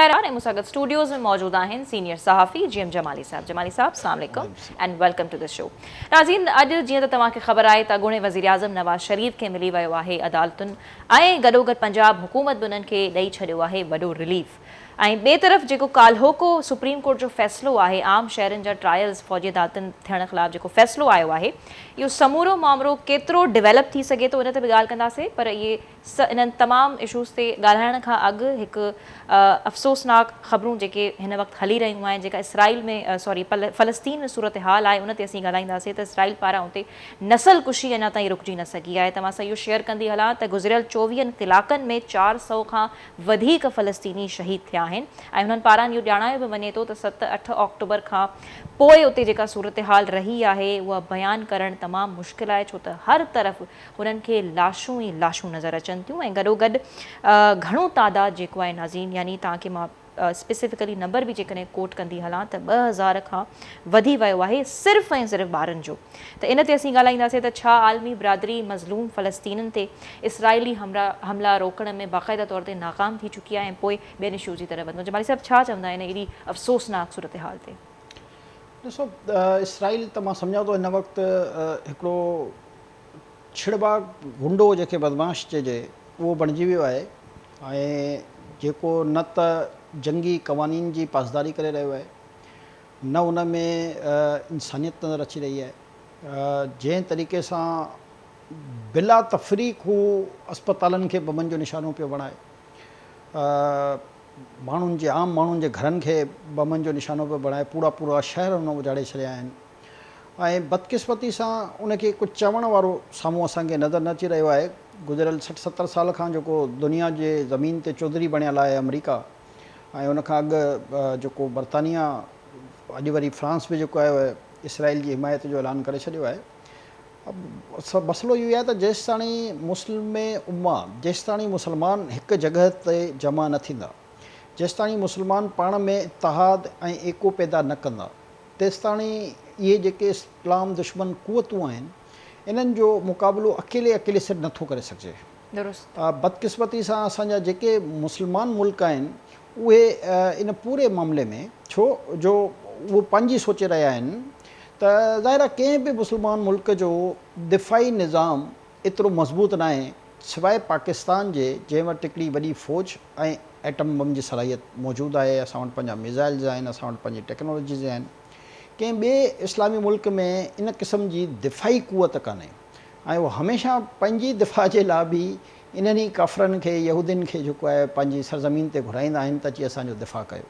۽ مون سان گڏ اسٽوڊيوز ۾ موجود آهن سينيئر صحافي جي ايم جمالي صاحب. جمالي صاحب السلام عليڪم and welcome to the show. ناظرين اڄ جيئن ته توهان کي خبر آهي ته اڳوڻي وزيراعظم نواز شريف کي ملي ويو آهي عدالتن ۽ گڏوگڏ پنجاب حڪومت به انهن کي ڏئي ڇڏيو آهي وڏو رليف ۽ ٻئي طرف جيڪو ڪالهوڪو سپريم ڪورٽ جو فيصلو آهي عام شهرين جا ٽرائلز فوجي عدالتن ٿيڻ خلاف جيڪو فيصلو آيو آهي اهو سمورو مامرو ڪيترو ڊويلپ ٿي سگهي ٿو ان تي به ڳالهه ڪنداسين پر اهي انهن تمام اشوز تي ڳالهائڻ کان اڳ هڪ افسوسناڪ خبرون جيڪي هن وقت هلي رهيون آهن جيڪا اسرائيل ۾ سوري فلسطين ۾ صورتحال آهي ان تي اسين ڳالهائينداسين ته اسرائيل پاران اتي نسل ڪشي اڃا تائين رڪجي نه سگهي آهي توهان سان اهو شيئر ڪندي هلان ته گذريل چوويهن ڪلاڪن ۾ 400 کان وڌيڪ فلسطيني شهيد ٿيا آهن ۽ هنن پاران اهو ڄاڻايو به وڃي ٿو ته 7 8 آڪٽوبر کان پوء اتي جيڪا صورتحال رهي آهي اها بيان ڪرڻ تمام مشڪل آهي ڇو ته هر طرف هنن کي لاشون ئي لاشون نظر اچن ٿيون ۽ گڏوگڏ گهڻو تعداد جيڪو آهي ناظرين يعني توهان کي مان اسپيسفڪلي نمبر به جيڪڏهن ڪوٽ ڪندي هلان ته 2000 کان وڌي ويو آهي صرف ۽ صرف ٻارن جو ته ان تي اسين ڳالهائينداسين ته ڇا عالمي برادري مظلوم فلسطينن تي اسرائيلي حملا روڪڻ ۾ باقاعده طور تي ناڪام ٿي چڪي آهي ۽ پوء ٻين اشوز جي طرف وڌندو جمالي صاحب ڇا چوندا ان ايڏي افسوسناڪ صورتحال تي؟ ڏسو اسرائيل ته مان سمجهان ٿو هن وقت هڪڙو ڇڙٻاڪ غنڊو جنهن کي بدمعاش چئجي اهو بڻجي ويو آهي ۽ جيڪو نه ته جنگي قوانين جي پاسداري ڪري رهيو آهي نه ان ۾ انسانيت نظر اچي رهي آهي جنهن طريقي سان بلا تفريق هو اسپتالن کي بمن جو نشانو پيو بڻائي ماڻهن جي عام ماڻهن جي گهرن کي بمن جو نشانو پيو بڻائي پورا پورا شهر هن اجاڙي ڇڏيا آهن ۽ بدقسمتي سان ان کي ڪجهه چوڻ وارو سامهون اسان کي نظر نه اچي رهيو آهي. گذريل 60 70 سال کان جيڪو دنيا جي زمين تي چوڌري بڻيل آهي آمريڪا ۽ ان کان اڳ جيڪو برطانيا اڄ وري فرانس به جيڪو آهي اسرائيل جي حمايت جو اعلان ڪري ڇڏيو آهي. مسئلو اهو آهي ته جيستاڻي مسلم امه جيستاڻي مسلمان هڪ جڳهه تي جمع نه ٿيندا جيستاڻي مسلمان پاڻ ۾ اتحاد ۽ ايڪو پيدا نه ڪندا تيستاڻي اهي جيڪي اسلام دشمن قوتون آهن، انهن جو مقابلو اڪيلي اڪيلي سر نٿو ڪري سگهجي. بدقسمتي سان اسان جا جيڪي مسلمان ملڪ آهن، اهي ان پوري معاملي ۾ ڇو جو اهو پنهنجي سوچي رهيا آهن ته ظاهر آهي ڪنهن به مسلمان ملڪ جو دفاعي نظام ايترو مضبوط ناهي سواء پاڪستان جي جنهن وٽ هڪڙي وڏي فوج ۽ ايٽم بم جي صلاحيت موجود آهي، اسان وٽ پنهنجا ميزائلز آهن، اسان وٽ پنهنجي ٽيڪنالاجيز آهن. ڪنهن ٻئي اسلامي ملڪ ۾ ان قسم جي دفاعي قوت ڪانهي ۽ اهو هميشه پنهنجي دفاع جي لاء به انهن ئي ڪافرن کي، يهودين کي جيڪو آهي پنهنجي سرزمين تي گهرائيندا آهن ته اچي اسان جو دفاع ڪيو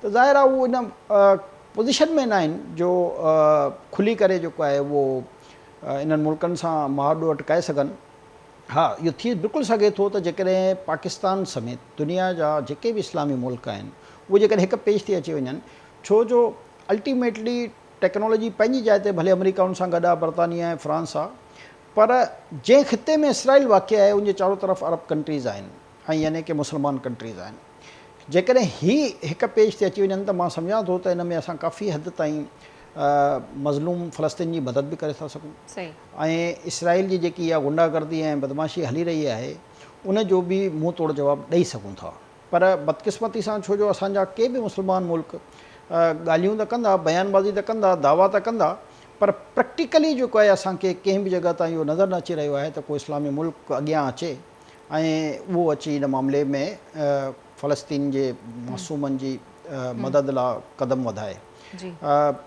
ته ظاهر آهي اهو ان پوزيشن ۾ ناهن جو کلي ڪري جيڪو آهي اهو انهن ملڪن سان مهاڏو اٽڪائي سگهن. ها اهو ٿي بلڪل سگهي ٿو ته جيڪڏهن پاڪستان سميت دنيا جا جيڪي به اسلامي ملڪ آهن اهي جيڪڏهن هڪ پيج تي اچي وڃن ڇو جو الٽيميٽلي ٽيڪنالاجي پنهنجي جاء تي ڀلي آمريڪا ان سان گڏ آهي برطانيا ۽ فرانس آهي پر جنهن خطي ۾ اسرائيل واقع آهي ان جي چارو طرف عرب ڪنٽريز آهن ۽ يعني ڪي مسلمان ڪنٽريز آهن جيڪڏهن هي هڪ پيج تي اچي وڃن ته مان سمجهان ٿو ته ان ۾ اسان ڪافي حد تائين مظلوم فلسطين جي مدد به ڪري ٿا سگهون ۽ اسرائيل جي جيڪي اها غنڊا گردي ۽ بدمعاشي هلي رهي آهي ان جو به منهن توڙ جواب ڏئي سگهون ٿا پر بدقسمتي سان ڇو جو اسان جا ڪي به مسلمان ملڪ ڳالهيون ته ڪندا بيان بازي ته ڪندا دعويٰ ته ڪندا پر پريڪٽيڪلي جيڪو آهي اسان کي ڪنهن به جڳهه تان اهو نظر نه اچي رهيو آهي ته ڪو اسلامي ملڪ اڳيان اچي ۽ اهو اچي ان معاملي ۾ فلسطين جي معصومن جي مدد لا قدم وڌائي.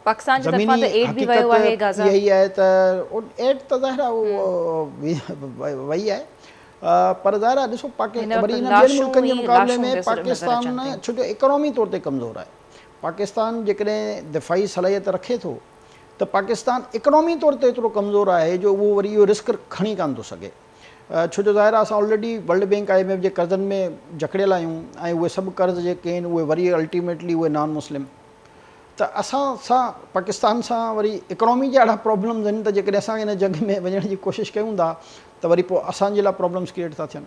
پاڪستان جي طرفان ته ايڊ به ويو آهي غزه. اها ئي آهي ته ايڊ ته ظاهر آهي وئي آهي پر ظاهر آهي ڏسو وري انهن ٻين ملڪن جي مقابلي ۾ پاڪستان ڇو جو اڪانومي طور تي ڪمزور آهي پاڪستان جيڪڏهن دفاعي صلاحيت رکي ٿو ته پاڪستان اڪانومي طور تي ايترو ڪمزور آهي جو اهو وري اهو رسڪ کڻي ڪانه ٿو سگهي. ڇو جو ظاهر آهي اسان already world bank I M F جي قرضن ۾ جڪڙيل آهيون ۽ اهي سڀ قرض جيڪي آهن اهي وري الٽيميٽلي اهي نان مسلم ته اسان سان پاڪستان سان وري اڪانومي جا اهڙا پرابلمز آهن ته جيڪڏهن اسان ان جنگ ۾ وڃڻ جي ڪوشش ڪيون ٿا ته وري پوء اسان جي لاء پرابلمز ڪريئيٽ ٿا ٿين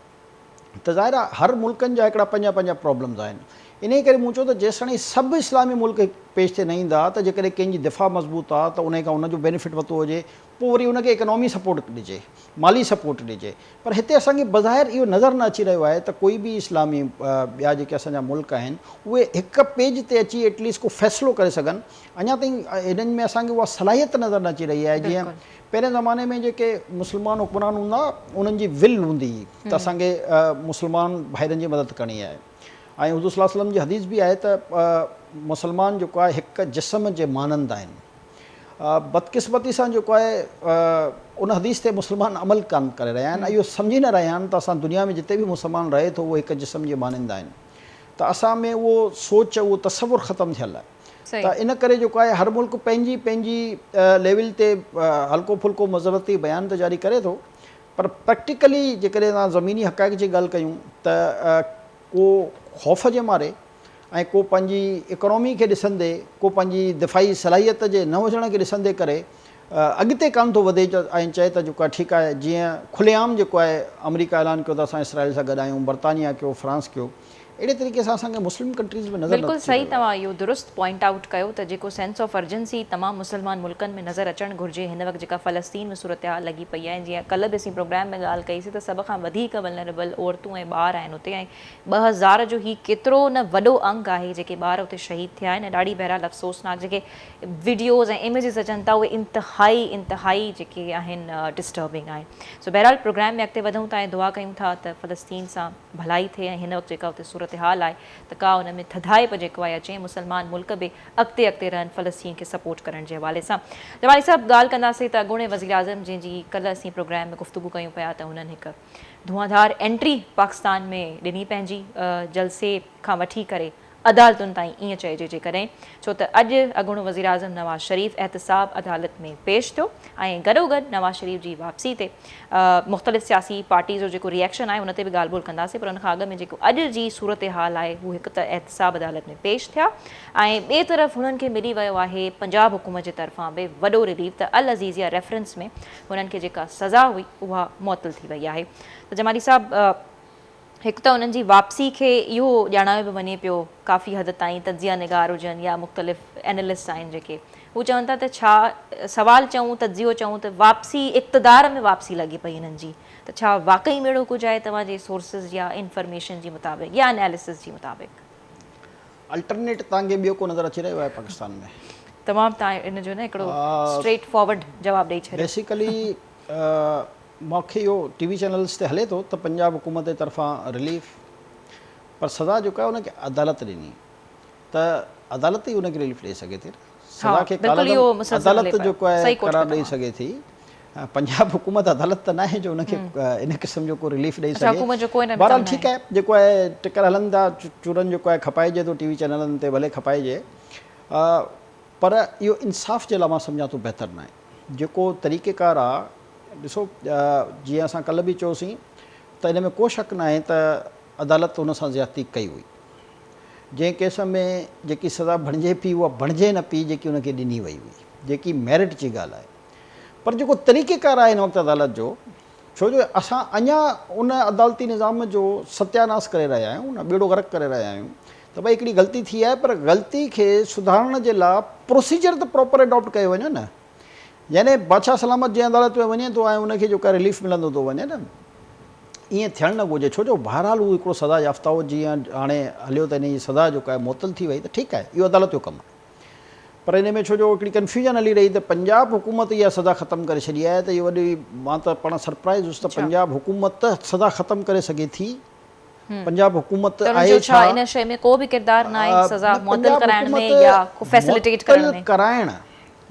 ته ظاهر آهي هر ملڪن جا هڪڙا پنهنجا پنهنجا پرابلمز آهن انهيء ڪري مون چيو ته جيستاڻي سڀ اسلامي ملڪ هڪ پيج تي نه ايندا ته جيڪڏهن ڪنهن جي دفاع مضبوط آ ته انهي کان ان جو بينيفٽ ورتو وڃي پوء وري ان کي اڪنامي سپورٽ ڏجي، مالي سپورٽ ڏجي. پر هتي اسان کي بظاهر اهو نظر نه اچي رهيو آهي ته ڪوئي به اسلامي ٻيا جيڪي اسان جا ملڪ آهن اهي هڪ پيج تي اچي ايٽليسٽ ڪو فيصلو ڪري سگهن. اڃا تائين هنن ۾ اسان کي اها صلاحيت نظر نه اچي رهي آهي جيئن پهرين زماني ۾ جيڪي مسلمان حڪمران هوندا انهن جي ول هوندي هئي ته اسان کي مسلمان ڀائرن جي مدد ڪرڻي آهي ۽ حضور صلي الله عليه وسلم جي حديث به آهي ته مسلمان جيڪو آهي هڪ جسم جي مانند آهن. بدقسمتي سان جيڪو آهي ان حديث تي مسلمان عمل ڪانه ڪري رهيا آهن ۽ اهو سمجهي نه رهيا آهن ته اسان دنيا ۾ جتي به مسلمان رهي ٿو اهو هڪ جسم جي مانند آهن ته اسان ۾ اهو سوچ اهو تصور ختم ٿيل آهي ته ان ڪري جيڪو آهي هر ملڪ پنهنجي پنهنجي ليول تي هلڪو ڦلڪو مذمتي بيان ته جاري ڪري ٿو پر پريڪٽيڪلي جيڪڏهن اسان زميني حقائق جي ڳالهه ڪيون ته ڪو خوف جي ماري ۽ ڪو پنهنجي اڪانومي کي ڏسندي، ڪو پنهنجي دفاعي صلاحيت جي نه هجڻ کي ڏسندي ڪري اڳتي ڪانه ٿو وڌي ۽ چئي ته جيڪو آهي ٺيڪ آهي جيئن کلي عام جيڪو آهي آمريڪا اعلان ڪيو ته اسان اسرائيل سان گڏ آهيون، برطانيا ڪيو، فرانس ڪيو اهڙي طريقي سان اسان کي مسلم ڪنٽريز ۾ نظر نه بلڪل اچي صحيح رهيو آهي. توهان اهو درست پوائنٽ آئوٽ ڪيو ته جيڪو سينس آف ارجنسي تمام مسلمان ملڪن ۾ نظر اچڻ گهرجي هن وقت جيڪا فلسطين ۾ صورتحال لڳي پئي آهي جيئن ڪلهه به اسين پروگرام ۾ ڳالهه ڪئي سي ته سڀ کان وڌيڪ ولنريبل عورتون ۽ ٻار آهن اتي ۽ 2000 جو هي ڪيترو نه وڏو انگ آهي جيڪي ٻار اتي شهيد ٿيا آهن ۽ ڏاڍي بهرحال افسوسناڪ جيڪي وڊيوز ۽ اميجز اچن ٿا اهي انتهائي انتهائي جيڪي آهن ڊسٽربنگ آهن سو بهرحال پروگرام ۾ اڳتي وڌون ٿا ۽ دعا ڪيون ٿا ته فلسطين سان ڀلائي ٿئي ۽ هن وقت جيڪا اتي صورتحال آهي ته ڪا ان ۾ ٿڌائپ جيڪو آهي اچي ۽ مسلمان ملڪ به اڳتي اڳتي رهن فلسطين کي سپورٽ ڪرڻ جي حوالي سان جمالي صاحب ڳالهه ڪنداسين ته اڳوڻي وزيراعظم جنهن جي ڪلهه اسين پروگرام ۾ گفتگو ڪيون پيا ته هنن هڪ ڌوئانڌار انٽري پاڪستان ۾ ڏني پنهنجي جلسي کان وٺي ڪري عدالتن تائين ائين چئجي جيڪڏهن ڇو ته اڄ اڳوڻو وزيراعظم نواز شريف احتساب عدالت ۾ پيش ٿيو ۽ گڏوگڏ نواز شريف جي واپسي تي مختلف سياسي پارٽيز جو جيڪو ريئيڪشن آهي ان تي به ڳالهه ٻولهه ڪنداسين پر ان کان اڳ ۾ جيڪو اڄ جي صورتحال آهي هو هڪ ته احتساب عدالت ۾ پيش ٿيا ۽ ٻئي طرف هنن کي ملي ويو آهي پنجاب حڪومت جي طرفان به وڏو رليف ته العزيزيه ريفرنس ۾ هنن کي جيڪا سزا هئي اها معطل ٿي وئي آهي ته جمالي صاحب هڪ ته انهن جي واپسي کي اهو ڄاڻايو به وڃي پيو ڪافي حد تائين تجزيه نگار هجن يا مختلف اينالسٽ آهن جيڪي هو چون ٿا ته ڇا سوال چئون تجزيو چئون ته واپسي اقتدار ۾ واپسي لڳي پئي هنن جي ته ڇا واقعي ۾ اهڙو ڪجهه آهي توهان جي سورسز يا انفارميشن جي مطابق يا اناليسس جي مطابق؟ الٽرنيٽ توهان کي ٻيو ڪو نظر اچي رهيو آهي پاڪستان ۾؟ تمام توهان ان جو نه هڪڙو اسٽريٽ فارورڊ جواب ڏئي ڇڏيو. بيسيڪلي مون کي اهو ٽي وي چينلز تي هلي ٿو ته پنجاب حڪومت جي طرفان رليف پر سزا جيڪا آهي ان کي عدالت ڏني ته عدالت ئي ان کي رليف ڏئي سگهي ٿي نه سزا کي ڪالعدم عدالت جيڪو آهي قرار ڏئي سگهي ٿي پنجاب حڪومت عدالت ته ناهي جو ان کي ان قسم جو ڪو رليف ڏئي سگهي. بهرحال ٺيڪ آهي جيڪو آهي ٽڪر هلن ٿا چورن جيڪو آهي کپائجي ٿو ٽي وي چينلن تي ڀلي کپائجي پر اهو انصاف جي لاء مان سمجهان ٿو بهتر ناهي جيڪو طريقيڪار آهي ڏسو جيئن اسان ڪلهه به چيوسين ته ان ۾ ڪو شڪ ناهي ته عدالت ان سان زيادتي ڪئي هئي جنهن ڪيس ۾ جيڪي سزا بڻجي پئي اها بڻجي نه پئي جيڪي ان کي ڏني وئي هئي جيڪي ميرٽ جي ڳالهه آهي پر جيڪو طريقيڪار آهي هن وقت عدالت جو، ڇو جو اسان اڃا ان عدالتي نظام جو ستياناس ڪري رهيا آهيون، ان ٻيڙو غرق ڪري رهيا آهيون ته ڀئي هڪڙي غلطي ٿي آهي پر غلطي کي سڌارڻ جي لاء پروسيجر ته پراپر اڊاپٽ ڪيو وڃي نه. يعني بادشاهه سلامت جنهن عدالت ۾ وڃي ٿو ۽ ان کي جيڪا رليف ملندو ٿو وڃي نه، ائين ٿيڻ نه گهرجي ڇو جو بهرحال هو هڪڙو سزا يافته هو، جيئن هاڻي هليو ته ان جي سزا جيڪا آهي معطل ٿي وئي ته ٺيڪ آهي، اهو عدالت جو ڪم آهي. پر ان ۾ ڇو جو هڪڙي ڪنفيوزن هلي رهي ته پنجاب حڪومت اها سزا ختم ڪري ڇڏي آهي ته اهو وڏي مان ته پاڻ سرپرائز هيس ته پنجاب حڪومت سزا ختم ڪري سگهي ٿي پنجاب حڪومت آهي ڇا ان شيء ۾ ڪو به ڪردار نه آهي سزا معطل ڪرائڻ ۾ يا ڪو فيسليٽيٽ ڪرڻ ۾ ڪرائڻ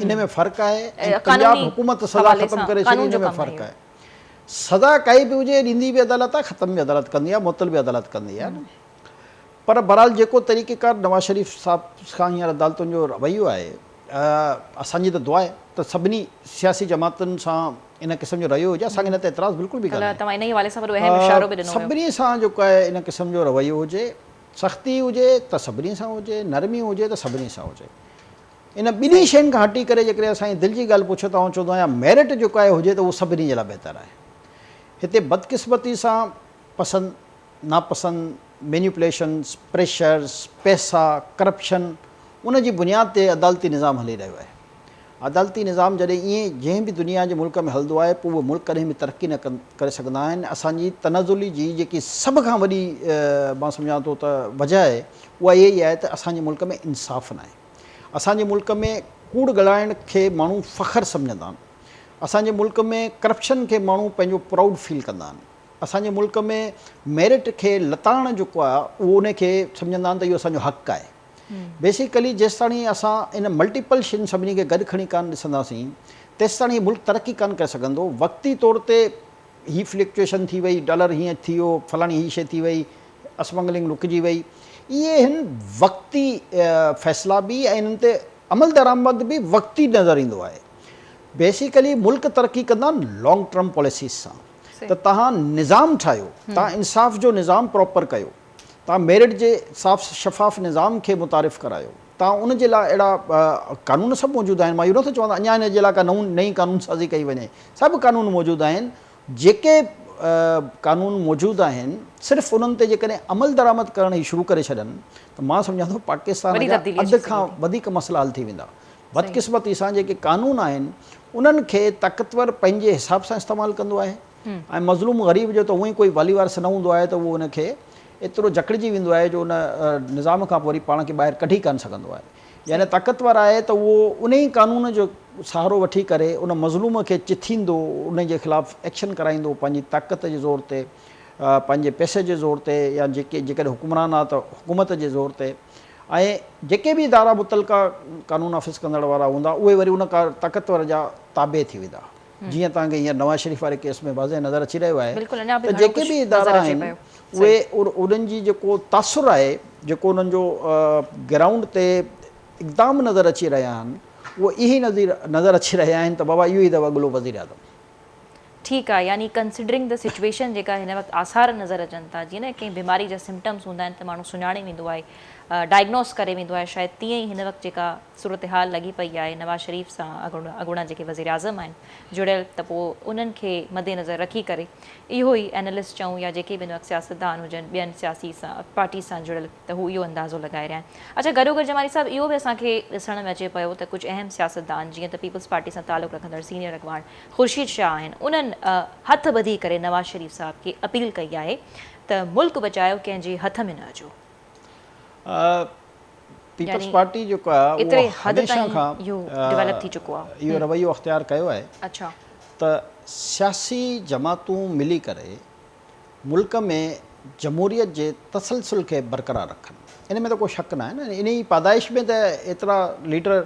ان ۾ فرق آهي ۽ پنجاب حڪومت سزا ختم ڪري ڇڏي ان ۾ فرق آهي سزا ڪائي به هجي ڏيندي به عدالت آهي ختم به عدالت ڪندي آهي معطل به عدالت ڪندي آهي پر بهرحال جيڪو طريقيڪار نواز شريف صاحب کان هينئر عدالتن جو رويو آهي، اسان جي ته دعا آهي ته سڀني سياسي جماعتن سان ان قسم جو رويو هجي، اسان کي ان تي اعتراض بلڪل به ڪانهي. سڀني سان جيڪو آهي ان قسم جو رويو هجي، سختي هجي ته سڀني سان هجي، نرمي هجي ته سڀني سان هجي. ان ٻنهي شين کان هٽي ڪري جيڪڏهن اسان جي دل جي ڳالهه پڇو ته آئون چوندو آهيان ميرٽ جيڪو آهي هجي ته اهو سڀني جي لاء بهتر آهي. هتي بدقسمتي سان پسند ناپسند مينيپوليشنز، پريشرز، پئسا، ڪرپشن ان جي بنياد تي عدالتي نظام هلي رهيو آهي. عدالتي نظام جڏهن ائين جنهن به دنيا جي ملڪ ۾ هلندو آهي پوء اهي ملڪ ڪڏهن به ترقي نه ڪري سگهندا آهن. اسان جي تنزلي جي جيڪي سڀ کان وڏي مان سمجهان ٿو ته وجه آهي اها اها ئي آهي ته اسان جي ملڪ ۾ انصاف ناهي. اسان جي ملڪ ۾ ڪوڙ ڳالهائڻ کي ماڻهو فخر سمجهندا آهن. اسان جي ملڪ ۾ ڪرپشن کي ماڻهو پنهنجو پرائوڊ فيل ڪندا آهن. اسان جي ملڪ ۾ ميرٽ کي لتاڙڻ جيڪو آهي اهو ان کي سمجهندا آهن ته اهو اسان جو حق آهي. بيسيڪلي جيستاڻي اسان ان ملٽيپل شين سڀني کي گڏ کڻي ڪانه ڏسنداسين تيستاڻي هي ملڪ ترقي ڪانه ڪري سگهندو. وقتي طور تي هي فلڪچوئيشن ٿي وئي، ڊالر هيئن ٿي ويو، فلاڻي هي شي ٿي وئي، اسمگلنگ رڪجي وئي، اهي هن وقتي فيصلا به ۽ انهن تي عملدرآمد به وقتي نظر ايندو آهي. بيسيڪلي ملڪ ترقي ڪندا آهن لانگ ٽرم پاليسيز سان ته توهان نظام ٺاهيو، توهان انصاف جو نظام پراپر ڪيو، توهان ميرٽ جي صاف شفاف نظام کي متعارف ڪرايو، توهان ان جي لاء اهڙا قانون سڀ موجود آهن، مان اهو نٿو چوان ته اڃا ان جي لاء ڪا نئون نئين قانون سازي ڪئي وڃي، سڀ قانون موجود آهن، جيڪي قانون موجود آهن صرف انهن تي جيڪڏهن عمل درآمد ڪرڻ هي شروع ڪري ڇڏن ته مان سمجهان ٿو پاڪستان جا اڌ کان وڌيڪ مسئلا حل ٿي ويندا. بدقسمتي سان جيڪي قانون آهن انهن کي طاقتور پنهنجي حساب سان استعمال ڪندو آهي ۽ مظلوم غريب جو ته هونئن ئي ڪوئي والي وارث نه هوندو آهي ته اهو ان کي ايترو جڪڙجي ويندو آهي جو ان نظام کان پوء وري پاڻ کي ٻاهر ڪڍي ڪانه سگهندو آهي يعني طاقتور آهي ته اهو انهي قانون جو سهارو وٺي ڪري ان مظلوم کي چٿيندو ان جي خلاف ايڪشن ڪرائيندو پنهنجي طاقت جي زور تي پنهنجي پئسي جي زور تي يا جيڪي جيڪڏهن حڪمران آهي ته حڪومت جي زور تي ۽ جيڪي به ادارا متعلقه قانون نافذ ڪندڙ وارا هوندا اهي وري ان طاقتور جا تابع ٿي ويندا جيئن توهان کي هينئر نواز شريف واري ڪيس ۾ واضح نظر اچي رهيو آهي ته جيڪي به ادارا آهن اهي انهن جي جيڪو تاثر آهي جيڪو انهن جو گرائونڊ تي اقدام نظر اچي رهيا آهن اهو اهي نظر اچي رهيا آهن ته بابا اهو ئي اٿو اڳلو وزيراعظم. ٺيڪ آهي يعني ڪنسيڊرنگ the situation جيڪا هن وقت آثار نظر اچن ٿا جيئن نه ڪنهن بيماري جا سمپٽمس هوندا آهن ته ماڻهو سڃاڻي ويندو آهي ڊائگنوز ڪري ويندو آهي شايد تيئن ئي هن وقت جيڪا صورتحال لڳي پئي آهي نواز شريف سان اڳوڻا جيڪي وزيراعظم آهن جڙيل ته پوء انهن کي مدنظر رکي ڪري اهو ئي اينالسٽ چئون يا جيڪي به هن وقت سياستدان هجن ٻين سياسي سان پارٽي سان جڙيل ته هو اهو اندازو لڳائي رهيا آهن. اڇا گڏوگڏ جمالي صاحب اهو به اسان کي ڏسڻ ۾ اچي پيو ته ڪجهه اهم سياستدان جيئن ته پيپلز پارٽي سان تعلق رکندڙ سينيئر اڳواڻ خورشيد شاهه آهن انهن هٿ ٻڌي ڪري نواز شريف صاحب کي اپيل ڪئي آهي ته ملڪ بچايو ڪنهن جي هٿ ۾ نه اچو. پيپلز پارٽي جيڪو آهي اهو هميشه کان اهو رويو اختيار ڪيو آهي ته سياسي جماعتون ملي ڪري ملڪ ۾ جمهوريت جي تسلسل کي برقرار رکن ان ۾ ته ڪو شڪ ناهي نه انهي پادائش ۾ ته ايترا ليڊر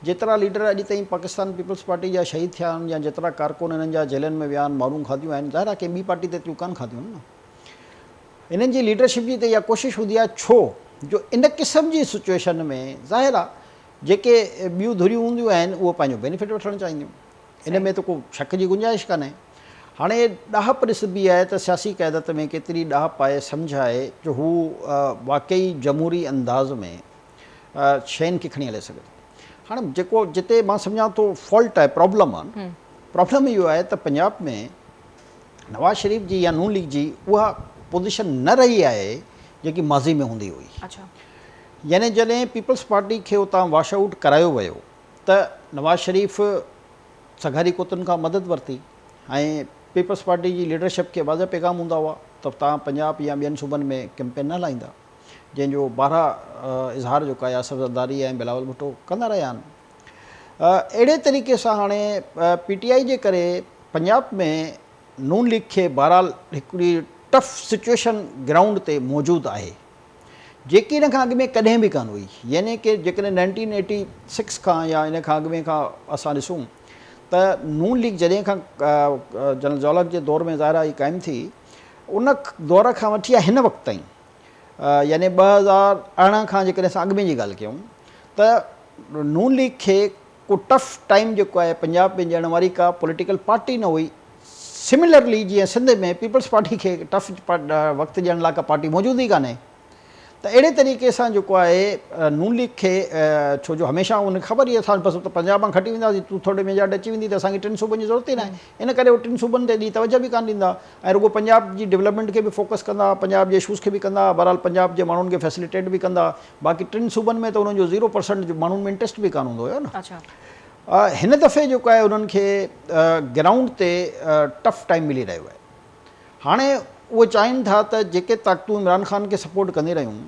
جيترا ليڊر اڄ تائين پاڪستان پيپلز پارٽي جا شهيد ٿيا آهن يا جيترا ڪارڪن انهن جا جيلن ۾ ويا آهن مارون کاڌيون آهن ظاهر آهي ڪنهن ٻي پارٽي ته ايتريون ڪانه کاڌيون آهن نه انهن جي ليڊرشپ جي ته اها ڪوشش هوندي آهي ڇو جو ان قسم جي سچوئيشن ۾ ظاهر آهي جيڪي ٻيون ڌريون هونديون آهن اهو پنهنجو بينيفٽ وٺڻ چاهينديون ان ۾ ته ڪو شڪ جي گنجائش ڪانهي. هاڻي ڏاهپ ڏسبي آهي ته سياسي قيادت ۾ ڪيتري ڏاهپ آهي، سمجهه آهي جو هو واقعي جمهوري انداز ۾ شين کي کڻي هلي سگهي ٿو. هاڻي جيڪو جتي مان سمجهان ٿو فالٽ آهي، پرابلم آهي، پرابلم اهو آهي ته پنجاب ۾ نواز شريف جي يا نون ليگ جي اها پوزيشن نه رهي آهي جيڪي ماضي ۾ هوندي هئي. يعني جڏهن پيپلز پارٽي کي اتان واش آئوٽ ڪرايو ويو ته نواز شريف سگهاري قوتن کان مدد ورتي ۽ پيپلز پارٽي جي ليڊرشپ کي واضح پيغام هوندا هئا ته توهان پنجاب يا ٻين صوبن ۾ ڪيمپين نه هلائيندا جنهن جو بارها اظهار جيڪو آهي آصف زرداري ۽ بلاول ڀٽو ڪندا رهيا آهن. اهڙي طريقي سان هاڻي پي ٽي آء جي ڪري پنجاب ۾ نون ليگ کي بهرحال هڪڙي ٽف سچوئيشن گرائونڊ تي موجود آهي جيڪي ان کان اڳ ۾ ڪڏهن به ڪانه هئي يعني ڪي جيڪڏهن نائنٽين ايٽي سڪس کان يا ان کان اڳ ۾ کان اسان ڏسون ته نون ليگ جڏهن کان جنرل ضياء الحق جي دور ۾ ظاهر آهي قائم ٿي ان دور کان وٺي يا هن وقت تائين يعني 2018 کان جيڪڏهن اسان اڳ ۾ جي ڳالهه ڪيون ته نون ليگ کي ڪو ٽف ٽائيم جيڪو آهي پنجاب ۾ ڏيڻ واري ڪا پوليٽيڪل پارٽي نه هئي سملرلي جيئن سنڌ ۾ پيپلز پارٽي کي ٽف وقت ڏيڻ لاء ڪا پارٽي موجود ئي ڪانهي ته اهڙي طريقي سان جيڪو آهي نون ليگ کي ڇو جو هميشه ان کي خبر هئي اسان بس پنجاب مان کٽي وينداسين ٽو ٿرڊ ميجارٽي اچي ويندي ته اسان کي ٽن صوبن جي ضرورت ئي ناهي ان ڪري هو ٽن صوبن تي ايڏي توجه به ڪانه ڏيندا ۽ رڳو پنجاب جي ڊولپمينٽ کي به فوڪس ڪندا پنجاب جي اشوز کي به ڪندا بهرحال پنجاب جي ماڻهن کي فيسليٽيٽ به ڪندا باقي ٽن صوبن ۾ ته انهن جو زيرو پرسنٽ ماڻهن ۾ انٽريسٽ به ڪانه هوندو هيو نه. هن دفعي جيڪو آهي انهن کي گرائونڊ تي ٽف ٽائيم ملي رهيو آهي. هاڻي اهي چاهين ٿا ته جيڪي طاقتون عمران خان کي سپورٽ ڪندي رهيون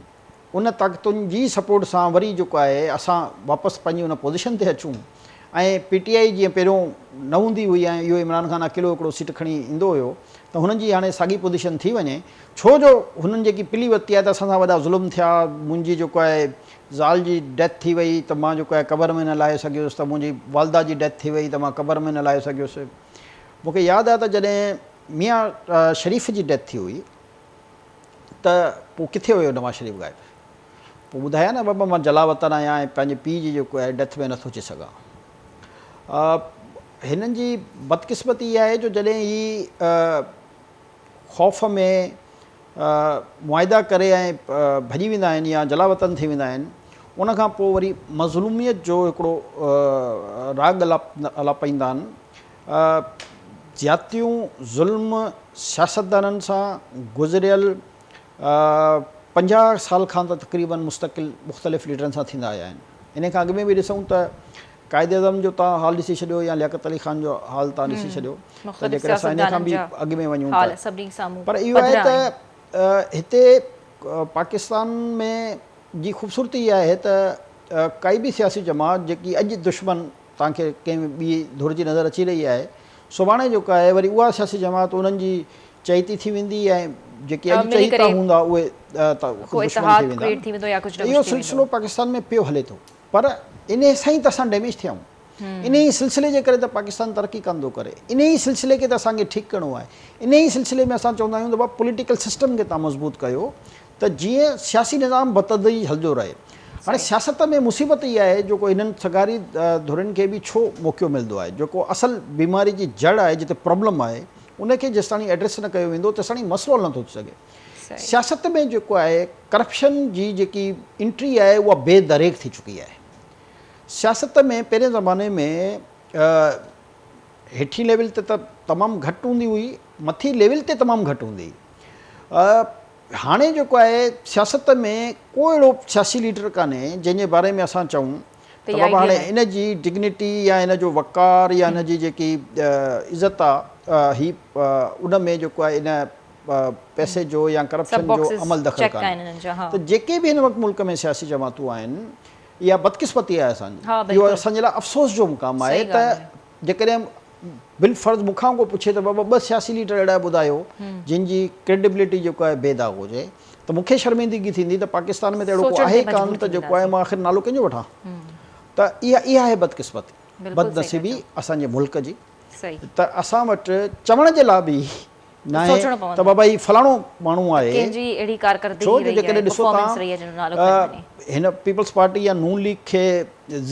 ان طاقتن جي سپورٽ سان وري جيڪو آهي اسان واپس پنهنجي ان پوزيشن تي اچون ۽ پي ٽي آء جيئن پهريون نه هوندي هئي ۽ اهو عمران خان اڪيلو هڪڙو سيٽ کڻي ايندو هيو ته هنن جي هاڻي ساڳي پوزيشن ٿي وڃي ڇو جو هنن جيڪي پلي ورتي آهي ته اسان سان وڏا ظلم ٿيا منهنجي جيڪو آهي زال جي ڊيٿ ٿي وئي ته مان جيڪو آهي قبر ۾ نه لاهي سگهيس ته منهنجي والده جي ڊيٿ ٿي وئي ته مان قبر ۾ نه لاهي سگهيس مون کي ياد آهي ته جڏهن ميان شريف جي ڊيٿ ٿي هئي ته پوء ڪٿي هيو نواز شريف غائب؟ پوء ٻڌايا نه بابا مان جلاوطن آهيان ۽ پنهنجي پيء جي جيڪو آهي ڊيٿ ۾ نٿو اچي سگهان. هنن جي بدقسمتي اها آهي جو جڏهن هي خوف ۾ معاهدا ڪري ۽ ڀڄي ويندا آهن يا جلاوطن ٿي ويندا آهن ان کان پوء وري مظلوميت جو هڪڙو راڳ الاپائيندا آهن. زيادتيون، ظلم سياستدانن سان گذريل 50 سال کان ته تقريبن مستقل مختلف ليڊرن سان ٿيندا آيا آهن. انهي کان اڳ ۾ به ڏسون ته قائد اعظم جو توهان حال ڏسي ڇڏيو يا لياقت علي خان جو حال توهان ڏسي ڇڏيو ته جيڪڏهن اسان انهي کان به اڳ ۾ وڃون ته پر اهو آهي ته هتي پاڪستان ۾ جي خوبصورتي اها آهي ته ڪائي به سياسي جماعت جيڪي اڄ دشمن توهان کي ڪنهن ٻي ڌر جي نظر اچي رهي آهي، سڀاڻي جيڪو آهي وري اها سياسي جماعت انهن جي چهيتي ٿي ويندي ۽ جيڪي اڄ چهيتا هوندا اهي دشمن ٿي ويندا ته اهو سلسلو پاڪستان ۾ پيو هلي ٿو پر انهي سان ئي ته اسان ڊيميج ٿيا آهيون انهي سلسلي جي ڪري ته پاڪستان ترقي ڪانه ٿو ڪري انهي سلسلي کي ته اسان کي ٺيڪ ڪرڻو آهي انهي سلسلي ۾ اسان چوندا آهيون ته بابا پوليٽيڪل سسٽم کي توهان مضبوط ڪيو ته جيئن سياسي نظام بتدريج هلندو رهي. هاڻي سياست ۾ مصيبت اها آهي جيڪو هنن سگهاري ڌرين کي به ڇو موقعو ملندو آهي جيڪو اصل بيماري جي جڙ آهي جتي پرابلم آهي ان کي جيستاڻي ايڊريس نه ڪيو ويندو تيستاڻي مسئلو حل نٿو ٿي سگهي. سياست ۾ جيڪو آهي ڪرپشن جي جيڪي انٽري آهي اها بي دريغ ٿي چڪي آهي. سياست ۾ پهرين زماني ۾ هيٺين ليول تي ته تمام گهٽ هوندي هئي مٿي ليول تي تمام گهٽ هوندي هئي. هاڻي جيڪو آهي سياست ۾ ڪو اهڙو سياسي ليڊر ڪانهي جنهن جي باري ۾ اسان چئون ته بابا هاڻي ان جي ڊگنيٽي يا ان جو وقار يا ان جي جيڪي عزت آ هي ان ۾ جيڪو آهي ان پئسي جو يا ڪرپشن جو عمل دخل ڪانهي ته جيڪي به هن وقت ملڪ ۾ سياسي جماعتون آهن اها بدقسمتي آهي اسان جي اهو اسان جي لاء افسوس جو مقام آهي ته جيڪڏهن بالفرض مون کان ڪو پڇي ته بابا ٻه سياسي ليڊر اهڙا ٻڌايو جن جي ڪريڊبلٽي جيڪو آهي بي داغ هجي ته مون کي شرمندگي ٿيندي ته پاڪستان ۾ ته اهڙو ڪو آهي ئي ڪانه ته جيڪو آهي مان آخر نالو ڪنهن جو وٺان ته اها اها آهي بدقسمتي بدنصيبي اسان جي ملڪ جي ته اسان وٽ چوڻ جي لاء به ناهي ته بابا هي فلاڻو ماڻهو آهي ڇو جو جيڪڏهن ڏسو تان هن پيپلز پارٽي يا نون ليگ کي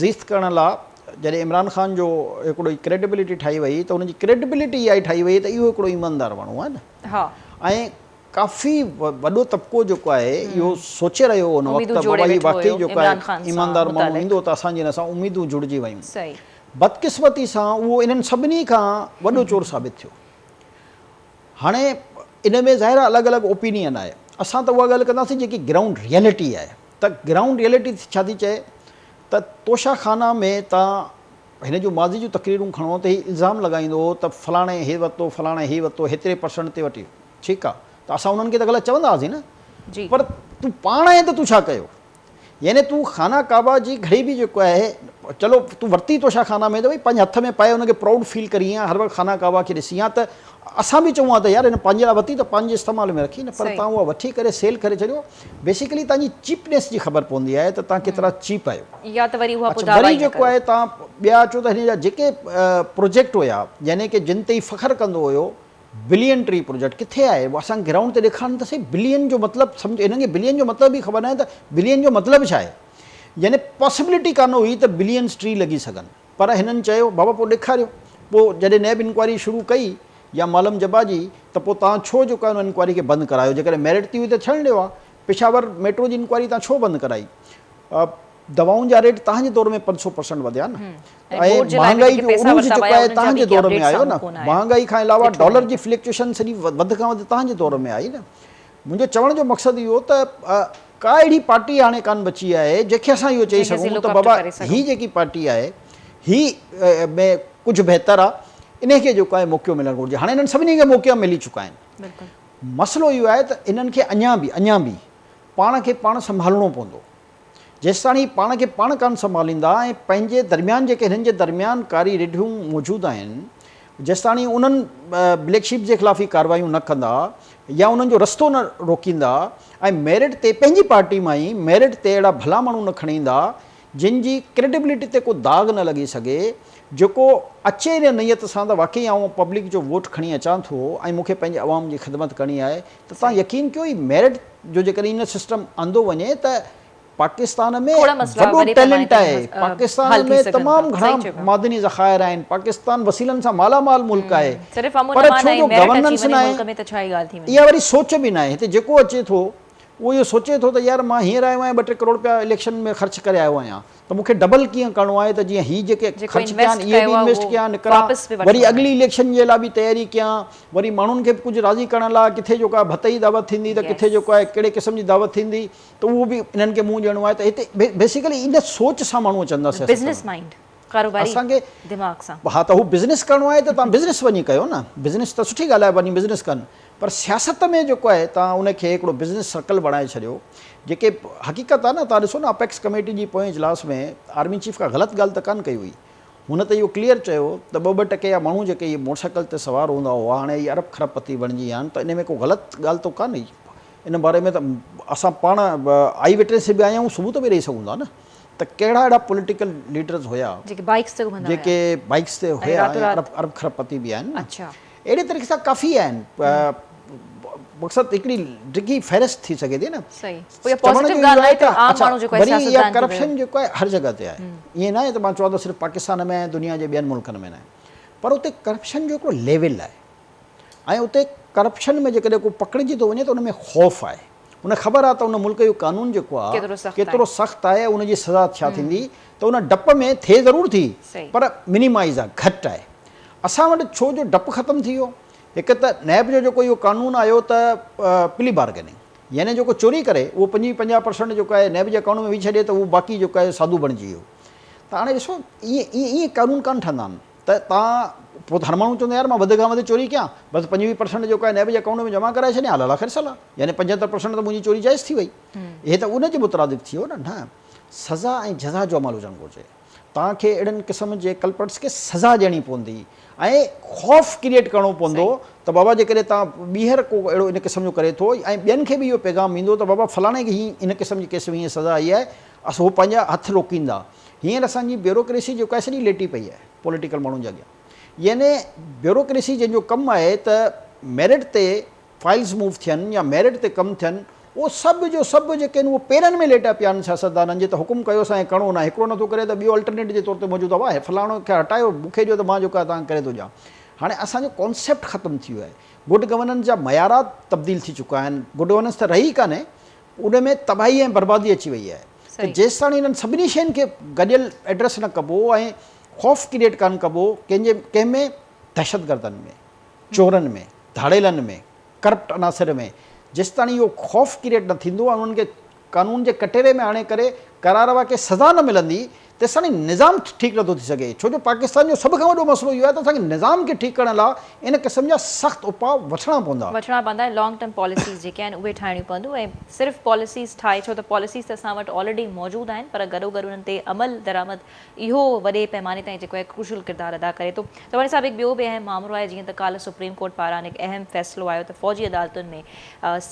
زيست ڪرڻ لا جڏهن عمران خان جو هڪڙو ڪريڊبلٽي ٺاهي وئي ته ان جي ڪريڊبلٽي اها ئي ٺاهي وئي ته اهو هڪڙو ايماندار ماڻهو آهي نه ۽ ڪافي وڏو طبقو جيڪو آهي اهو سوچي رهيو هو ان وقت ته بابا هي واقعي جيڪو آهي ايماندار ماڻهو ايندو ته اسان جي هن سان اميدون جڙجي ويون بدقسمتي سان اهو انهن سڀني کان وڏو چور ثابت ٿيو. هاڻي ان ۾ ظاهر آهي الڳ الڳ اوپينين آهي اسان ته اها ڳالهه ڪنداسين جيڪي گرائونڊ ريئلٽي آهي ته گرائونڊ ريئلٽي ڇا ٿي چئي ته توشا خانه ۾ تان هن جون ماضي جون تقريرون کڻو ته هي الزام لڳائيندو هو ته فلاڻي هي ورتو فلاڻي هي ورتو هيتري پرسنٽ تي وٺي ٺيڪ آهي ته اسان انهن کي ته غلط چوندا هئاسين نه پر تون پاڻ آهين ته تون ڇا ڪيو يعني تون خانه ڪعبه جي گهڙي به جيڪو آهي چلو تون ورتي توشا خانه ۾ ته ڀئي پنهنجي هٿ ۾ پائي ان کي پرائوڊ فيل ڪرين ها هر وقت خانه ڪعبه کي ڏسين ها ته اسان به چئون ها ته يار هن پنهنجي لاء ورتي ته پنهنجي استعمال ۾ رکي نه پر تان اها وٺي ڪري سيل ڪري ڇڏيو بيسيڪلي تان جي چيپنيس جي خبر پوندي آهي ته تان ڪيترا چيپ آهيو يا ته وري اها پوء دعويٰ وري جيڪو آهي تان ٻيا اچو ته هن جا جيڪي پروجيڪٽ هيا يعني ڪي جن تي هي فخر ڪندو هيو بلين ٽري پروجيڪٽ ڪٿي آهي اسان کي گرائونڊ تي ڏيکارن ته سهي بلين جو مطلب سمجهه هنن کي بلين جو مطلب به خبر ناهي ته بلين جو مطلب ڇا آهي يعني پاسيبلٽي ڪانه هئي ته بلينز ٽري لڳي سگهن پر هنن چيو بابا پوء ڏيکاريو پوء جڏهن نيب انڪوائري شروع ڪئي يا مالم جبا جي ته پوء توهان ڇو جيڪو آهي ان انڪوائري کي بند ڪرايو جيڪڏهن ميرٽ تي هئي ته ٿيڻ ڏيو ها پشاور ميٽرو جي انڪوائري توهان ڇو بند ڪرائي؟ دوائن جا ريٽ توهان جي دور ۾ 500% وڌيا نه ۽ مهانگائي جو عروج جيڪو آهي توهان جي دور ۾ آيو نه. مهانگائي کان علاوه ڊالر جي فلڪچوئيشن سڄي وڌ کان وڌ توهان جي دور ۾ آئي نه. منهنجو چوڻ جو مقصد اهو ته ڪا اهڙي پارٽي هاڻي ڪانه بچي آهي جنهن کي اسان اهو چئي سگهون ته بابا هي جيڪي پارٽي آهي هي ۾ ڪجهه بهتر آهي انهي کي جيڪو آهي موقعو ملڻ گهرجي. هاڻي انهن سڀني کي موقعا ملي چڪا آهن. مسئلو اهو آهي ته انهن کي اڃا به اڃا به پاڻ کي پاڻ سنڀالڻو پوندو. جيستاڻي هي پاڻ کي پاڻ ڪانه سنڀاليندا ۽ پنهنجي درميان جيڪي هنن جي درميان ڪاري رڍيون موجود آهن جيستاڻي انهن بليڪ شيپ جي خلاف هي ڪاروايون نه ڪندا يا انهن جو رستو نه روڪيندا ۽ ميرٽ تي پنهنجي پارٽي مان ئي ميرٽ تي اهڙا ڀلا ماڻهو نه کڻي ايندا جن جي ڪريڊبلٽي تي ڪو داغ نه لڳي سگهي جيڪو اچي ان نيت سان ته واقعي آئون پبلڪ جو ووٽ کڻي اچان ٿو ۽ مون کي پنهنجي عوام جي خدمت ڪرڻي آهي ته توهان يقين ڪيو هي ميرٽ جو جيڪڏهن ان سسٽم آندو وڃي ته پاڪستان ۾ وڏو ٽيلنٽ آهي پاڪستان ۾ تمام گهڻا معدني ذخائر آهن پاڪستان وسيلن سان مالا مال ملڪ آهي پر ڇو جو گورننس ناهي اها وري سوچ به ناهي هتي جيڪو اچي ٿو اهو اهو سوچي ٿو ته يار مان هينئر آيو آهيان ٻه ٽي ڪروڙ رپيا اليڪشن ۾ خرچ ڪري آيو آهيان ته مون کي ڊبل ڪيئن ڪرڻو آهي ته جيئن هي جيڪي خرچ ڪيا آهن اهي به انويسٽ ڪيان نڪران وري اڳلي اليڪشن جي لاء به تياري ڪيان وري ماڻهن کي به ڪجهه راضي ڪرڻ لاء ڪٿي جو ڪا ڀتئي دعوت ٿيندي ته ڪٿي جو ڪا ڪهڙي قسم جي دعوت ٿيندي ته اهو به انهن کي منهن ڏيڻو آهي ته هتي بيسيڪلي ان سوچ سان ماڻهو اچن ٿا سياست بزنس مائنڊ ڪاروباري دماغ سان. ها ته هو بزنس ڪرڻو آهي ته توهان بزنس وڃي ڪيو نه بزنس ته سٺي ڳالهه آهي وڃي بزنس ڪن پر سياست ۾ جيڪو آهي توهان ان کي هڪڙو بزنس سرڪل بڻائي ڇڏيو جيڪي حقيقت آهي نه توهان ڏسو نه اپيڪس ڪميٽي جي پوئين اجلاس ۾ آرمي چيف ڪا غلط ڳالهه ته ڪانه ڪئي هئي هن ته اهو ڪليئر چيو ته ٻه ٻه ٽڪي جا ماڻهو جيڪي اهي موٽر سائيڪل تي سوار هوندا هئا هاڻي اهي ارب کرب پتي بڻجي ويا آهن ته ان ۾ ڪو غلط ڳالهه ته ڪانه هئي ان باري ۾ ته اسان پاڻ آئي وٽنس به آهيون ثبوت به ڏئي سگهون ٿا نه ته ڪهڙا اهڙا پوليٽيڪل ليڊرز هيا جيڪي بائيڪس تي گهمندا هيا جيڪي بائيڪس تي هيا ۽ ارب کرب پتي به آهن نه اهڙي طريقي سان ڪافي آهن مقصد هڪڙي ڊگهي فهرست ٿي سگهي ٿي نه صحيح اها پازيٽو ڳالهه آهي ته عام ماڻهو جيڪو آهي وري اها ڪرپشن جيڪو آهي هر جڳهه تي آهي ائين ناهي ته مان چوان ته صرف پاڪستان ۾ آهي دنيا جي ٻين ملڪن ۾ ناهي پر اتي ڪرپشن جو هڪڙو ليول آهي ۽ اتي ڪرپشن ۾ جيڪڏهن ڪو پڪڙجي ٿو وڃي ته ان ۾ خوف آهي ان خبر آهي ته ان ملڪ جو قانون جيڪو آهي ڪيترو سخت آهي ان جي سزا ڇا ٿيندي ته ان ڊپ ۾ ٿئي ضرور ٿي پر منيمائز آهي گهٽ آهي اسان وٽ ڇو جو ڊپ ختم ٿي ويو هڪ ته نيب جو جيڪو اهو قانون آيو ته پلي بارگيننگ يعني جيڪو چوري ڪري اهو پنجويهه پنجاهه پرسنٽ جيڪو آهي نيب جي اڪائونٽ ۾ وجهي ڇڏي ته اهو باقي جيڪو آهي سادو بڻجي ويو ته هاڻي ڏسو ائين ائين ائين قانون ڪانه ٺهندا آهن ته تان پوء ته هر ماڻهو چوندو يار مان وڌ کان وڌ چوري ڪيان بس 25 پرسنٽ جيڪو آهي نيب جي اڪائونٽ ۾ جمع ڪرائي ڇڏيان الله خير صلاح يعني 75 پرسنٽ ته منهنجي چوري جائز ٿي وئي هي ته ان جي مترادف ٿي ويو نه نه سزا ۽ جزا جو عمل هجڻ گهرجي توهان کي اهڙن قسم جي ڪلپرٽس کي سزا ڏيڻي پوندي ۽ خوف ڪريئيٽ ڪرڻو پوندو ته بابا جيڪڏهن توهان ٻيهر ڪو اهڙو ان قسم جو ڪري ٿو ۽ ٻين کي به اهو پيغام ويندو ته بابا فلاڻي کي هي ان قسم جي ڪيس ۾ هيئن سزا آئي آهي هو پنهنجا هٿ روڪيندا. هينئر اسان جي بيوروڪريسي جيڪا آهي سڄي ليٽي پئي آهي پوليٽيڪل ماڻهن جي اڳيان يعني بيوروڪريسي جنهن جو ڪم آهي ته ميرٽ تي فائلز موو ٿين يا ميرٽ تي ڪم ٿين اهو سڀ جو سڀ جيڪي آهن اهو پيرن ۾ ليٽيا پيا آهن سياستدانن جي ته حڪم ڪيو اسان کي ڪرڻو ناهي هڪڙو نٿو ڪري ته ٻيو الٽرنيٽ جي طور تي موجود آهي واهه فلاڻو کي هٽايو مون کي ڏيو ته مان جيڪو آهي توهان کي ڪري ٿو ڏيان هاڻي اسان جو ڪانسيپٽ ختم ٿي ويو آهي گڊ گورننس جا معيارات تبديل ٿي چڪا آهن گڊ گورننس ته رهي ڪانهي ان ۾ تباهي ۽ بربادي اچي وئي آهي ته جيستاڻي انهن سڀني شين کي گڏيل ايڊريس نه ڪبو ۽ خوف ڪريئيٽ ڪانه ڪبو ڪنهن جي ڪنهن ۾ دهشتگردن ۾ چورن ۾ ڌاڙيلن ۾ ڪرپٽ عناصر ۾ جيستاڻي اهو خوف ڪريئيٽ نه ٿيندو ۽ انهن کي قانون جي ڪٽهڙي ۾ آڻي ڪري قرار واقعي سزا نه ملندي تيستاڻي نظام ٺيڪ نٿو ٿي سگهي ڇو جو پاڪستان جو سڀ کان وڏو مسئلو اهو آهي ته اسان کي نظام کي ٺيڪ ڪرڻ لاء ان قسم جا سخت اپاء وٺڻا پوندا. وٺڻا پوندا ۽ لانگ ٽرم پاليسيز جيڪي آهن اهي ٺاهڻيون پونديون ۽ صرف پاليسيز ٺاهي ڇو ته پاليسيز ته اسان وٽ آلريڊي موجود آهن پر گڏوگڏ انهن تي عمل درآمد اهو وڏي پئماني تائين جيڪو آهي ڪروشل ڪردار ادا ڪري ٿو. تواني صاحب هڪ ٻيو به اهم مامرو آهي جيئن ته ڪالهه سپريم ڪورٽ پاران هڪ اهم فيصلو آيو ته فوجي عدالتن ۾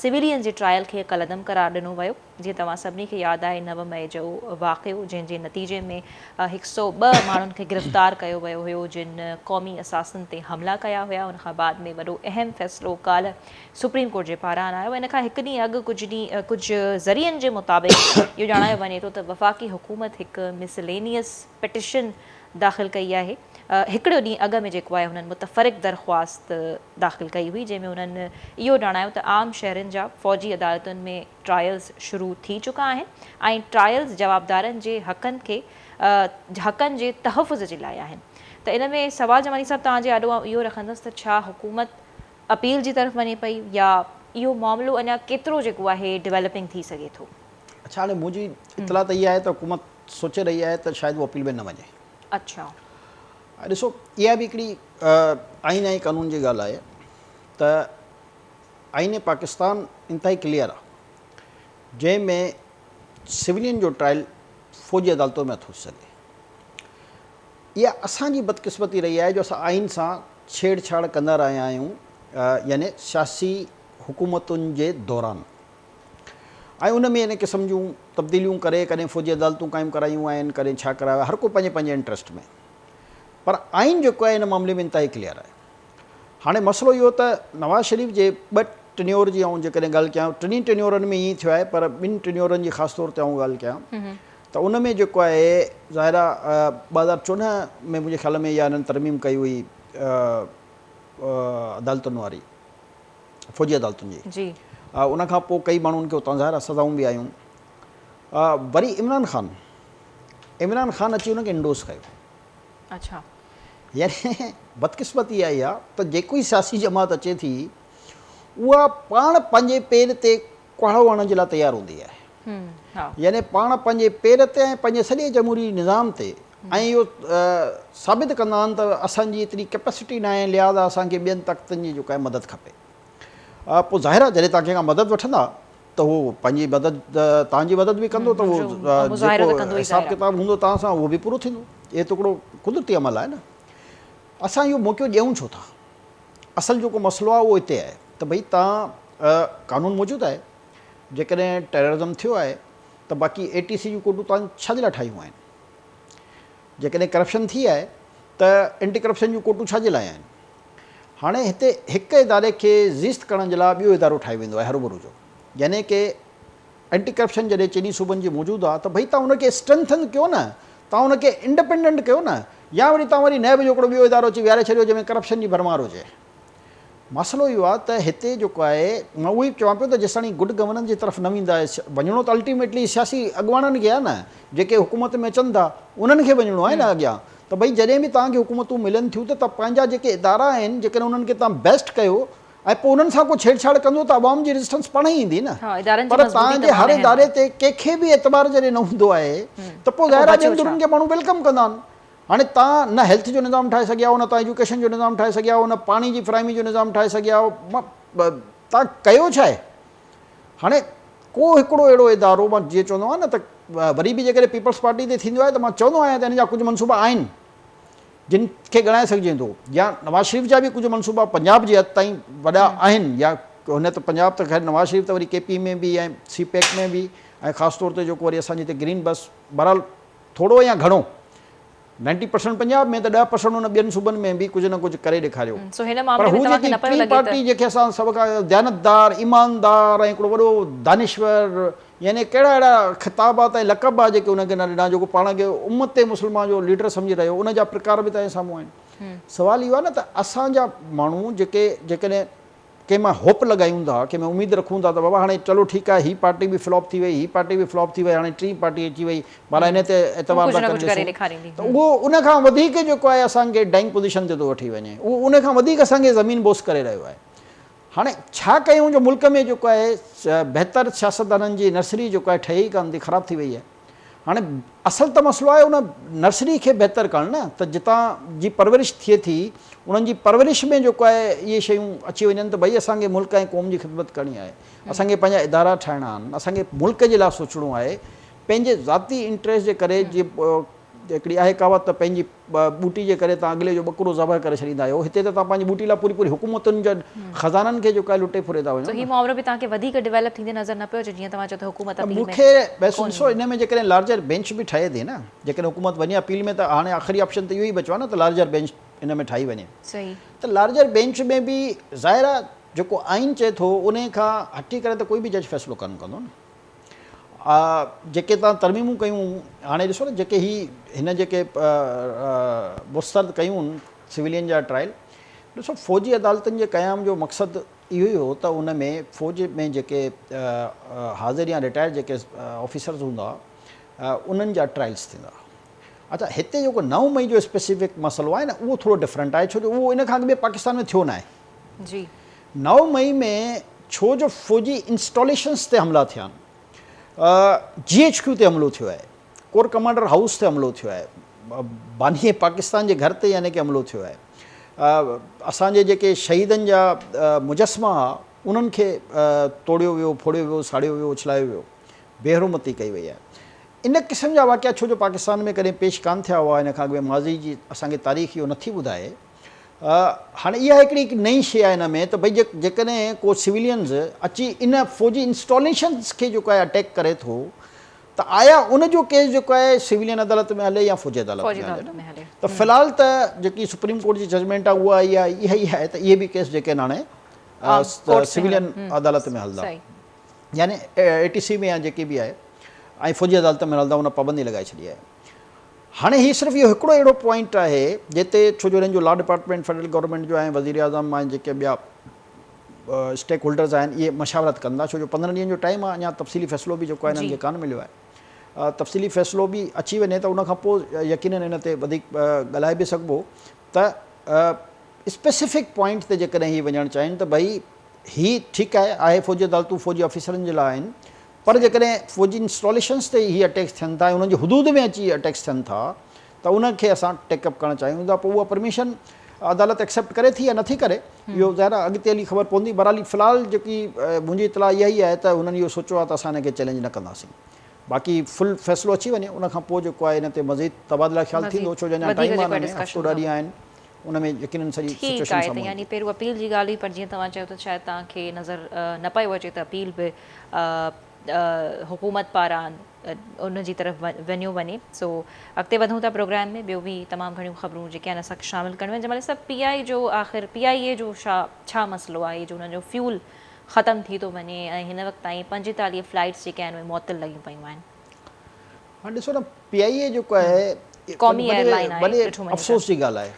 سويلينز جي ٽرائل کي ڪالعدم قرار ڏنو ويو. جيئن توهان سڀني کي ياد آهي 9 مئي جو واقعو جنهن جي نتيجي ۾ 102 ماڻهن کي گرفتار ڪيو ويو هيو جن قومي اثاثن تي حملا ڪيا هيا ان کان بعد ۾ وڏو اهم فيصلو ڪالهه سپريم ڪورٽ جي پاران آيو ان کان هڪ ڏينهن اڳ ڪجهه ڏينهن ڪجهه ذريعن جي مطابق اهو ڄاڻايو وڃي ٿو ته وفاقي حڪومت هڪ مسلينيس پٽيشن داخل ڪئي آهي هڪڙو ڏينهن اڳ ۾ جيڪو آهي هنن متفرق درخواست داخل ڪئي هئي جنهن ۾ انهن اهو ڄاڻايو ته عام شهرين جا فوجي عدالتن ۾ ٽرائلز شروع ٿي چڪا آهن ۽ ٽرائلز جوابدارن جي حقن کي حقن جي تحفظ جي لاء آهن ته ان ۾ سوال جمالي صاحب توهان جي آڏو آئون اهو رکندس ته ڇا حڪومت اپيل جي طرف وڃي پئي يا اهو معاملو اڃا ڪيترو جيڪو آهي ڊولپنگ ٿي سگهي ٿو؟ اڇا هاڻي منهنجي اطلاع ته اها آهي ته حڪومت سوچي رهي آهي ته شايد هو اپيل ۾ نه وڃي. اڇا. ڏسو اها به هڪڙي آئين ۽ قانون جي ڳالهه آهي ته آئين پاڪستان انتهائي ڪليئر آهي جنهن ۾ سولين جو ٽرائل فوجي عدالتون ۾ نٿو ٿي سگهي. اها اسان جي بدقسمتي رهي آهي جو اسان آئين سان ڇيڙ ڇاڙ ڪندا رهيا آهيون يعني سياسي حڪومتن جي دوران ۽ ان ۾ ان قسم جون تبديليون ڪري ڪڏهن فوجي عدالتون قائم ڪرايون آهن ڪڏهن ڇا ڪرايو آهي هر ڪو پنهنجي پنهنجي انٽرسٽ ۾ پر آئين جيڪو آهي ان معاملي ۾ انتهائي ڪليئر آهي هاڻي مسئلو اهو ته نواز شريف جي ٻه ٽنيور جي آئون جيڪڏهن ڳالهه ڪيان ٽنهي ٽنيورن ۾ ائين ٿيو آهي پر ٻن ٽنيورن جي خاص طور تي آئون ڳالهه ڪيان ته ان ۾ جيڪو آهي ظاهر آهي 2014 ۾ منهنجي خيال ۾ اها هنن ترميم ڪئي هئي عدالتن واري فوجي عدالتن جي ان کان پوء ڪئي ماڻهن کي اتان ظاهر آهي سزائون به آيون وري عمران خان عمران خان اچي ان کي انڊوس ڪيو. اڇا. يعني بدقسمتي اها آهي ته جيڪو ئي سياسي جماعت اچي ٿي اها پاڻ پنهنجي پير تي ڪهاڙو هڻڻ جي لاء تيار هوندي آهي. يعني پاڻ پنهنجي پير تي ۽ پنهنجي سڄي جمهوري نظام تي ۽ اهو ثابت ڪندا آهن ته اسان جي ايتري ڪيپسٽي ناهي لهٰذا اسان کي ٻين طاقتن جي جيڪا آهي مدد کپي. پوء ظاهر آهي جڏهن توهان ڪنهن کان مدد وٺندا ته هو پنهنجي مدد توهان جي مدد به ڪندو ته اهو جيڪو حساب ڪتاب هوندو توهان سان اهو به پورو ٿيندو. اهو ته هڪڙو قدرتي عمل آهي نه. اسان اهو موقعو ڏيون ڇو ٿا؟ اصل جيڪو مسئلو آهي اهو اتي آهي ته ڀئي توهان قانون موجود آهي جيڪڏهن ٽيررزم ٿيو آهي ته باقي اي ٽي سي جون ڪوٽون توهان ڇا جي لاء ٺاهيون آهن؟ جيڪڏهن ڪرپشن ٿي آهي ته اينٽي ڪرپشن جون ڪوٽون ڇا جي لاء آهن؟ هاڻي هتي هڪ اداري کي زيست ڪرڻ جي لاء ٻيو ادارو ٺاهيو ويندو آهي هروڀرو جو يعني ڪي اينٽي ڪرپشن جڏهن چئني صوبن جي موجود آهي ته ڀئي توهان ان کي اسٽرينٿن ڪيو نه توهان ان کي انڊپينڊنٽ ڪيو نه يا وري توهان وري نيب جو هڪڙو ٻيو ادارو اچي ويهاري ڇڏيو جنهن ۾ ڪرپشن جي ڀرمار هجي. مسئلو اهو آهي ته هتي جيڪو آهي مان اهو ئي چوان پيو ته جيستاڻي گڊ گورننس جي طرف نه ويندا وڃڻو ته الٽيميٽلي سياسي اڳواڻن کي آهي نه جيڪي حڪومت ۾ اچن ٿا انهن کي وڃڻو آهي نه اڳيان ته ڀئي جڏهن به توهان کي حڪومتون ملن ٿيون ته توهان پنهنجا جيڪي ادارا آهن جيڪڏهن انهن کي توهان بيسٽ ڪيو ۽ پوء انهن سان ڪو ڇيڙ ڇاڙ ڪندو ته عوام جي ريزسٽنس پاڻ ئي ايندي نه پر توهان جي هر اداري تي ڪنهن کي به اعتبار جڏهن نه هوندو آهي ته پوء ظاهر آهي ٻين ڌرين کي ماڻهو welcome ڪندا آهن. هاڻي توهان نه هيلٿ جو نظام ٺاهي سگهيا آهيو نه توهان ايجوڪيشن جو نظام ٺاهي سگهيا آهيو نه پاڻي جي فراهمي جو نظام ٺاهي سگهيا آهيو توهان ڪيو ڇا آهي؟ هاڻي ڪو هڪڙو اهڙو ادارو مان جيئن چوندو آهيان نه ته وري به جيڪڏهن پيپلز پارٽي تي ٿيندو آهي ته مان چوندو آهيان ته ان جا ڪجهه منصوبا آهن جن کي ڳڻائي سگهجي ٿو يا نواز شريف جا به ڪجهه منصوبا پنجاب جي حد تائين وڏا آهن يا هن ته پنجاب ته خير نواز شريف ته وري ڪي پي ۾ به ۽ سي پيڪ ۾ به ۽ خاص طور تي جيڪو وري اسان جي هتي گرين بس بهرحال ٿورو يا گهڻو نائنٽي پرسنٽ پنجاب ۾ ته 10% ان ٻين صوبن ۾ به ڪجهه نه ڪجهه ڪري ڏيکاريو. سو هن پر معاملي هو ۾ توهان کي جيڪي نه پيو ٽين لڳي ته. پارٽي جنهن کي اسان سڀ کان ديانتدار، ايماندار ۽ هڪڙو وڏو دانشور يعني ڪهڙا اهڙا خطابات ۽ لقب آ جيڪي ان کي نه ڏنا جيڪو پاڻ کي امت مسلمه جو ليڊر سمجهي رهيو ان جا پرڪار به توهان جي سامهون آهن. سوال اهو آهي نه ته اسان جا ماڻهو جيڪي جيڪڏهن ڪنهن مان هوپ لڳايون ٿا، ڪنهن ۾ اميد رکون ٿا ته بابا هاڻي چلو ٺيڪ آهي هي پارٽي به فلاپ ٿي وئي، هي پارٽي به فلاپ ٿي وئي، هاڻي ٽين پارٽي اچي وئي، ڀلا انهي تي اعتبار ٿا ڪري ڏسون ته اهو ان کان وڌيڪ جيڪو آهي اسان کي ڊائنگ پوزيشن تي ٿو وٺي وڃي، اهو ان کان وڌيڪ اسان کي زمين بوس ڪري رهيو آهي. هاڻي ڇا ڪيون جو ملڪ ۾ جيڪو آهي بهتر سياستدانن جي نرسري جيڪو آهي ٺهي ئي ڪانه ٿي، خراب ٿي وئي آهي. هاڻي اصل ته مسئلو آهي ان نرسري کي بهتر ڪرڻ نه ته جتان جي پرورش ٿئي ٿي انهن جي پرورش ۾ جيڪو آهي اهي شيون اچي وڃن ته ڀئي اسان کي ملڪ ۽ قوم جي خدمت ڪرڻي آهي اسان کي پنهنجا ادارا ٺاهڻا آهن اسان کي ملڪ جي لاء سوچڻو آهي پنهنجي ذاتي انٽريسٽ جي ڪري جي هڪڙي آهي ڪهاوت ته پنهنجي ٻوٽي جي ڪري توهان اڳلي جو ٻڪرو ذبح ڪري ڇڏيندا آهيو هتي ته توهان پنهنجي ٻوٽي لاء پوري پوري حڪومتن جا خزانن کي جيڪو آهي لٽي ڦري ٿا وڃو سو هي معاملو به توهان کي وڌيڪ ڊيولپ ٿيندي نظر نه پيو اچي جيئن توهان چيو ته حڪومت اپيل مون ۾ کي بس ڪونه ڏسو ويندي. ان ۾ جيڪڏهن لارجر بينچ به ٺهي ٿي نه جيڪڏهن حڪومت وڃي اپيل ۾ ته هاڻي آخري آپشن ته اهو ئي بچيو آهي نه ته لارجر بينچ ان ۾ ٺاهي وڃي صحيح. ته لارجر بينچ ۾ به ظاهر آهي جيڪو آئين چئي ٿو انهي کان هٽي ڪري ته ڪوئي به جج فيصلو ڪونه ڪندو نه. جيڪي توهان ترميمون ڪيون هاڻي ڏسو نه جيڪي هي هن جيڪي مسترد ڪيون سويلين جا ٽرائل ڏسو فوجي عدالتن جي قيام جو مقصد اهو ئي هو ته ان ۾ فوج ۾ جيڪي حاضر يا رٽائرڊ جيڪي آفيسرز هوندا انهن جا ٽرائلز ٿيندا. اڇا هتي جيڪو 9 مئي جو اسپيسيفڪ مسئلو آهي نه اهو ٿورو ڊفرنٽ آهي ڇو جو اهو ان کان اڳ ۾ پاڪستان ۾ ٿيو ناهي. جي. 9 مئي ۾ ڇو جو فوجي انسٽاليشنز تي حملا ٿيا آهن، جي ايڇ ڪيو تي حملو ٿيو آهي، ڪور ڪمانڊر هائوس تي حملو ٿيو آهي، باني پاڪستان جي گهر تي يعني ڪي حملو ٿيو آهي، اسان جي جيڪي شهيدن جا مجسما هئا انهن کي توڙيو ويو، ڦوڙيو ويو، ساڙيو ويو، اڇلايو ويو، بي حرمتي ڪئي وئي آهي. ان قسم جا واقعا ڇو جو پاڪستان ۾ ڪڏهن پيش ڪانه ٿيا هئا، ان کان اڳ ۾ ماضي جي اسان کي تاريخ اهو نٿي ٻڌائي. هاڻي اها هڪڙي هڪ نئين شيء آهي ان ۾ ته ڀئي جيڪڏهن ڪو سويلينز اچي ان فوجي انسٽاليشنز کي جيڪو آهي اٽيڪ ڪري ٿو ته آيا ان جو ڪيس جيڪو آهي سويلين عدالت ۾ هلي يا فوجي عدالت ۾ هلي ته في الحال ته جيڪي سپريم ڪورٽ جي ججمينٽ آهي اها اها ئي آهي ته اهي به ڪيس جيڪي آهن هاڻي سويلين عدالت ۾ هلندا يعني اي ٽي سي ۾ يا جيڪي به آهي ۽ فوجي عدالت ۾ هلندا ان پابندي لڳائي ڇڏي آهي. هاڻي هي صرف اهو هڪڙو اهڙو پوائنٽ آهي جتي ڇو جو هنن جو لا ڊپارٽمينٽ فيڊرل گورنمينٽ جو ۽ وزيراعظم ۽ جيڪي ٻيا اسٽيڪ هولڊرز آهن اهي مشاورت ڪندا ڇو جو 15 ڏينهن جو ٽائيم آهي اڃا تفصيلي فيصلو به جيڪو آهي هنن کي ڪانه مليو آهي تفصيلي فيصلو به اچي وڃي ته ان کان پوء يقينن ان تي وڌيڪ ڳالهائي به سگهبو ته اسپيسفڪ پوائنٽ تي جيڪڏهن هي وڃڻ چاهين ته ڀئي هي ٺيڪ آهي آهي فوجي عدالتون فوجي آفيسرن جي لاء آهن پر جيڪڏهن فوجي انسٽاليشنز تي هي اٽيڪس ٿين ٿا ۽ انهن جي حدود ۾ اچي اٽيڪس ٿين ٿا ته ان کي اسان ٽيڪ اپ ڪرڻ چاهيون ٿا پوء اها پرميشن عدالت ايڪسيپٽ ڪري ٿي يا نٿي ڪري اهو ظاهر آهي اڳتي هلي خبر پوندي. بهرحال في الحال جيڪي منهنجي اطلاع اها ئي آهي ته هنن اهو سوچيو آهي ته اسان ان کي چئلينج نه ڪنداسين باقي فل فيصلو اچي وڃي ان کان پوء جيڪو آهي ان تي مزيد تبادله خيال ٿيندو ڇو جو اڃا ٽائيم آهي ان ۾ هفتو ڏهه ڏينهن آهن ان ۾ يقينن سڄي ٺيڪ سچوئيشن آهي ته سامهون يعني ايندي. پهريون اپيل جي ڳالهه هئي پر جيئن توهان چيو ته شايد توهان کي نظر نه پيو اچي ته اپيل به حڪومت پاران ان جي طرف وڃيو وڃي سو اڳتي وڌون ٿا پروگرام ۾ ٻيو به تمام گهڻيون خبرون جيڪي آهن اسان کي شامل ڪرڻيون آهن جمالي صاحب پي آء جو آخر پي آء اي جو ڇا ڇا مسئلو آهي جو انهن جو فيول ختم ٿي ٿو وڃي ۽ هن وقت تائين 45 فلائيٽس جيڪي آهن اهي معطل لڳيون پيون آهن. هاڻي ڏسو نه پي آء اي جيڪو آهي قومي ايئر لائن آهي وڏي ڏٺو وڃي ته افسوس جي ڳالهه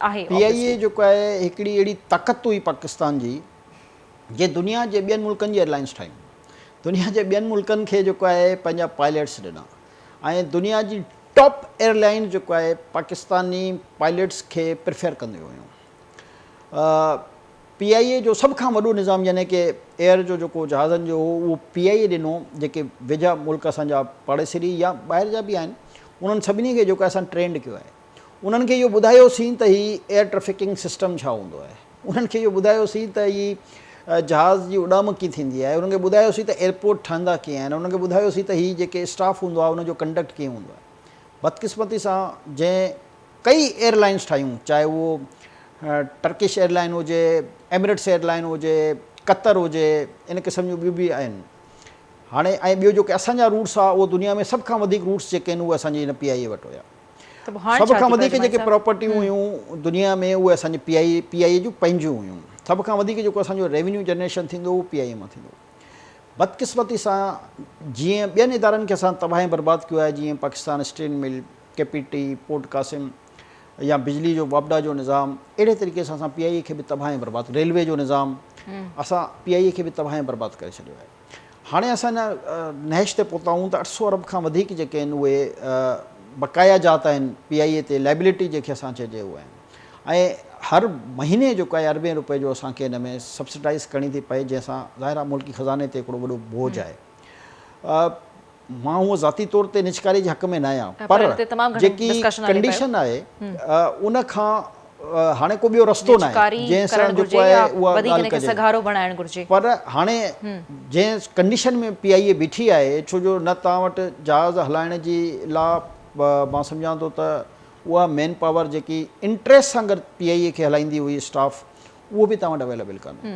آهي آهي پي آء اي جيڪو آهي هڪڙي اهڙي طاقت هئي پاڪستان جي جنهن دنيا جي ٻين ملڪن جي ايئر لائنس ٺاهيون دنيا جي ٻين ملڪن کي جيڪو آهي پنهنجا پائليٽس ڏنا ۽ دنيا جي ٽاپ ايئر لائنس جيڪو آهي پاڪستاني پائليٽس کي پريفر ڪنديون هيون. پي آء اي جو سڀ کان وڏو نظام يعني ڪي ايئر جو جيڪو جهازن جو هو اهو پي آء اي ڏنو جيڪي ويجها ملڪ اسان جا پاڙيسري يا ٻاهر جا به آهن انهن سڀني کي جيڪو اسان ٽرينڊ ڪيو آهي انهن کي اهو ٻڌايوسين ته هي ايئر ٽريفڪنگ سسٽم ڇا هوندو آهي انهن کي اهو ٻڌايوسين ته هي جهاز جي اڏام ڪيئن ٿيندي آهي انهن کي ٻڌايوسين ته ايئرپورٽ ٺهندا ڪيئن آهن انهن کي ٻڌايوسين ته هي جيڪي اسٽاف هوندو آهي ان جو ڪنڊڪٽ ڪيئن هوندو آهي بدقسمتي سان جنهن ڪئي ايئر لائنز ٺاهيون چاهي اهو ٽرڪش ايئر لائن هجي، ايمريٽس ايئر لائن هجي، قطر هجي ان قسم جون ٻيون به آهن. هاڻي ۽ ٻيو جيڪي اسان جا روٽس هئا اهو دنيا ۾ سڀ کان وڌيڪ روٽس جيڪي آهن اهي اسان جي هن پي آء اي وٽ هيا. سڀ کان وڌيڪ جيڪي پراپرٽيون هيون دنيا ۾ اهي اسان جي پي آء پي آء اي جون پنهنجون هيون. سڀ کان وڌيڪ جيڪو اسان جو ريونيو جنريشن ٿيندو هو اهو پي آء اي مان ٿيندو هو. بدقسمتي سان جيئن ٻين ادارن کي اسان تباهه ۽ برباد ڪيو آهي جيئن Pakistan steel mill, K P T, port Qasim يا بجلي جو واپڊا جو نظام اهڙي طريقي سان اسان پي آء اي کي به تباهه ۽ برباد ريلوي جو نظام اسان پي آء اي کي به تباهه ۽ برباد ڪري ڇڏيو آهي هاڻي اسان ان نهج تي پهتا آهيون ته 800 ارب کان وڌيڪ جيڪي آهن اهي بقايا جات آهن پي آء اي تي لائبلٽي جيڪي اسان چئجي اهي آهن ۽ هر مهيني جيڪو آهي اربين روپيه جو اسان کي ان ۾ سبسڊائز ڪرڻي ٿي پئي جنهن سان ظاهر آهي ملڪي خزاني تي هڪڙو وڏو بوجهه آهي. مان هونء ذاتي طور تي نجڪاري جي حق ۾ نه آهيان پر جيڪي ڪنڊيشن آهي ان کان هاڻي ڪو ٻيو رستو ناهي جنهن سان جيڪو آهي اها ڳالهه ڪجي پر هاڻي جنهن ڪنڊيشن ۾ پي آء اي بيٺي آهي ڇو جو نه توهان وٽ جهاز هلائڻ جي لا مان سمجهان ٿو ته اها مين پاور جيڪي انٽريسٽ سان گڏ پي آء اي کي هلائيندي هئي اسٽاف اهو به توهان وٽ اويليبل ڪانهي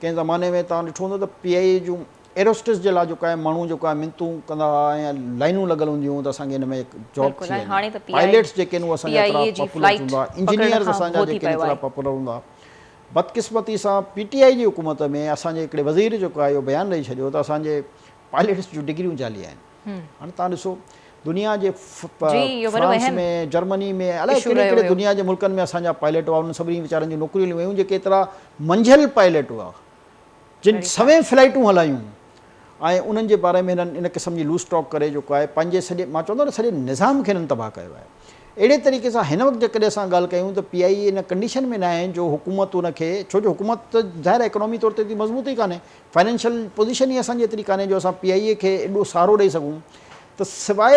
ڪنهن زماني ۾ توهان ڏٺو هوندو ته پي آء اي جون ايئروسٽس جي لاء جيڪو آهي ماڻهو جيڪو آهي منتون ڪندا هئا ۽ لائنون لڳل هونديون هيون ته اسان کي هن ۾ جاب ٿي وڃي پائليٽس جيڪي آهن اهي اسان جا ايترا پاپولر هوندا هئا انجنيئرز اسان جا جيڪي آهن ايترا پاپولر هوندا هئا بدقسمتي سان پي ٽي آء جي حڪومت ۾ اسان جي هڪڙي وزير جيڪو آهي اهو بيان ڏئي ڇڏيو ته اسان جي پائلٽس جون ڊگريون جعلي آهن. هاڻي توهان ڏسو دنيا جي فرانس ۾، جرمني ۾ الائي ڪهڙي ڪهڙي دنيا جي ملڪن ۾ اسان جا پائلٽ هئا، انهن سڀني ويچارن جون نوڪريون هليون ويون جيڪي ايترا منجهيل پائلٽ هئا جن سوين فلائيٽون هلايون ۽ انهن جي باري ۾ هنن ان قسم جي لوز ٽاڪ ڪري جيڪو آهي پنهنجي سڄي مان چوندو نه سڄي نظام کي هنن تباهه ڪيو آهي. اهڙي طريقي سان هن وقت جيڪڏهن اسان ڳالهه ڪيون ته پي آء اي ان ڪنڊيشن ۾ ناهي جو حڪومت ان کي ڇو جو حڪومت ته ظاهر آهي اڪانومي طور تي ايتري مضبوط ئي ڪانهي فائنينشل پوزيشن ئي اسان جي ايتري ڪانهي جو اسان پي آء اي کي ايڏو سهارو ڏئي سگهون ته سواء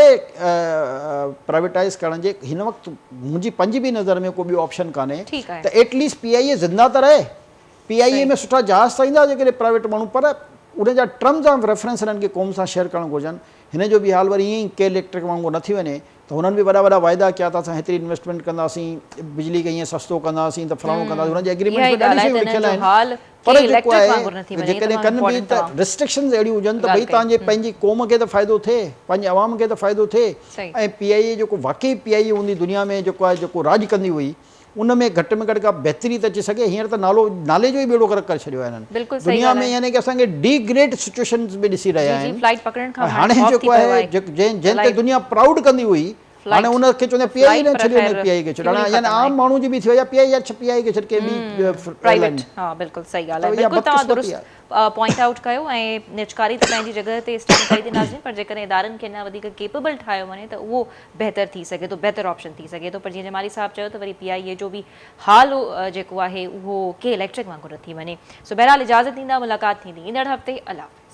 پرائيويٽائيز ڪرڻ جي هن وقت منهنجي پنهنجي به نظر ۾ ڪو ٻيو آپشن ڪانهي ته ايٽ ليسٽ پي آء اي زنده ته رهي پي آء اي ۾ سٺا جهاز ته ايندا جيڪڏهن پرائيويٽ ماڻهو پر ان جا ٽرمز آف ريفرنس هنن کي قوم سان شيئر ڪرڻ گهرجن هن جو به حال وري ائين ئي ڪي اليڪٽرڪ وانگر نه ٿي وڃي ته هنن به وڏا وڏا واعدا ڪيا ته اسان هيتري انويسٽمينٽ ڪنداسين، بجلي کي هيئن سستو ڪنداسين ته فلاڻو ڪنداسين، هنن جي ايگريمينٽس ۾ ڏاڍيون شيون لکيل آهن پر جيڪو آهي جيڪڏهن ڪن به ته ريسٽرڪشنز اهڙيون هجن ته ڀئي توهان جي پنهنجي قوم کي ته فائدو ٿئي، پنهنجي عوام کي ته فائدو ٿئي ۽ پي آء اي جيڪو واقعي پي آء اي هوندي دنيا ۾ جيڪو آهي جيڪو راڄ ڪندي هئي ان ۾ گهٽ ۾ گهٽ ڪا بهتري ته اچي سگهي، هينئر ته نالو نالي جو ئي ٻيڙو غرق ڪري ڇڏيو آهي هنن دنيا ۾ يعني ڪه اسان کي ڊي گريڊ سچوئيشنز ۾ ڏسي رهيا آهن ۽ هاڻي جيڪو آهي جنهن تي دنيا پرائوڊ ڪندي هئي هاڻي ان کي چوندا پي آء اي نه ڇڏيو نه پي آء اي کي ڇڏيو هاڻي يعني عام ماڻهو جي به ٿي وئي آهي پي آء اي يار پي آء اي کي ڇڏ ڪنهن ٻي ايئر لائين ها بلڪل صحيح ڳالهه آهي بلڪل توهان درست پوائنٽ آئوٽ ڪيو ۽ نجڪاري ته پنهنجي جڳهه تي اسٽينڊ ڪئي ٿي ناظرين پر جيڪڏهن ادارن کي اڃا وڌيڪ ڪيپيبل ٺاهيو وڃي ته اهو بهتر ٿي سگهي ٿو بهتر آپشن ٿي سگهي ٿو پر جيئن جمالي صاحب چيو ته وري پي آء اي جو به حال جيڪو آهي اهو ڪي اليڪٽرڪ وانگر نه ٿي وڃي سو بهرحال اجازت ڏيندا ملاقات ٿيندي ايندڙ هفتي الله حافظ.